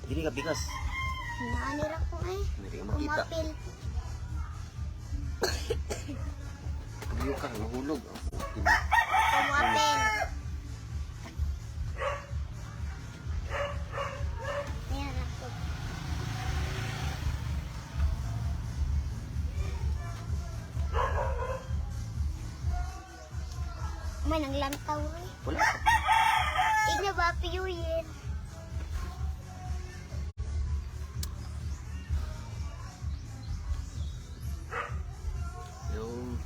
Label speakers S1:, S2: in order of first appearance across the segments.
S1: Dili ka bigas.
S2: Naanira ko eh.
S1: Hindi ka makita.
S2: Umapil.
S1: Tuyo ka, mahulog.
S2: Umapil. Ayan ako. May nanglantaw eh.
S1: Wala pa.
S2: Igna ba piyuyin?
S1: Yung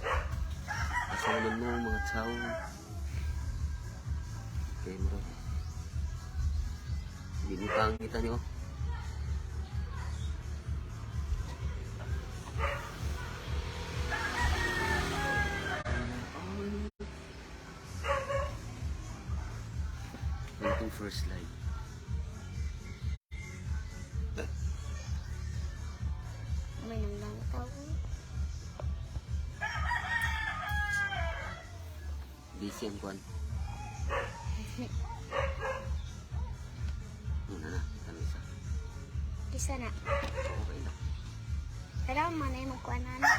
S1: asa naman mo mga tao. Okay, mura. Hindi mo pangita niyo. Yung itong first slide.
S2: May nanglantaw eh.
S1: Busy ang kuan. Una na, ano isa.
S2: Kisa na.
S1: Okay lang.
S2: Pero man ay magkuanan na.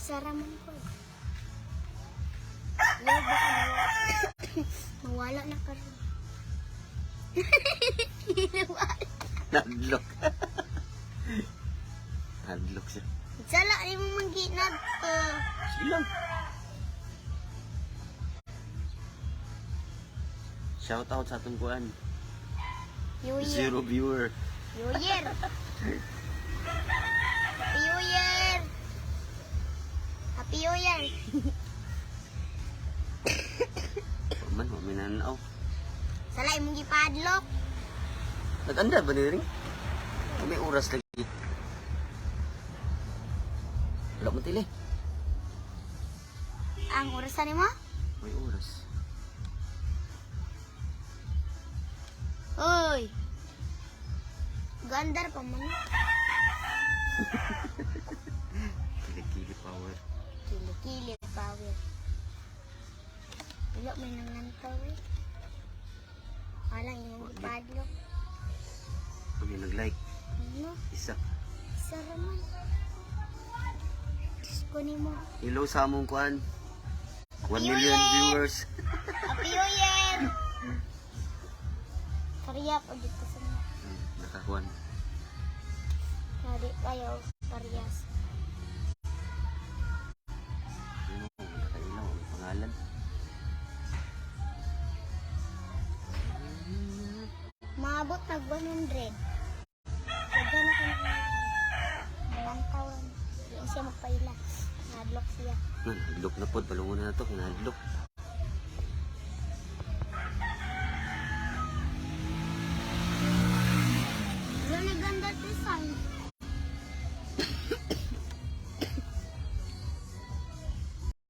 S2: Sara man ko. Eh. Lord, baka mawala, mawala na karon. Nawala.
S1: Nadlock. Nadlock siya.
S2: Sala ni mo mangginag to.
S1: Sige lang. Shout out sa atong kuan.
S2: New Year.
S1: Zero viewer.
S2: New Year. Happy New Year. Happy New Year.
S1: Wa man, wa may nananaw.
S2: Sala imong gipadlock.
S1: Nag-andar ba ni ring? O may oras lagi. Wala mo tili.
S2: Ang orasan nimo?
S1: May oras.
S2: Hoy. Gandar pa man.
S1: Kilikili power.
S2: Kili-kili power. Wala may nangantaw eh. Alang imong gipadlock.
S1: May nag-like.
S2: Ano?
S1: Isa.
S2: Isa ra man. Diyos ko nimo.
S1: Hello sa among kuan. 1
S2: New
S1: million
S2: Year!
S1: viewers.
S2: Happy New Year! Kariya po dito sa mga.
S1: Nakakuan.
S2: Nari kayo, parehas.
S1: Ano, nakailaw ang pangalan.
S2: Maabot nag 100. Lagyan na ko ng malantawan. Di siya magpaila. Nadlock siya.
S1: Nga, nahadlok na pod. Balungon na to. Nahadlok.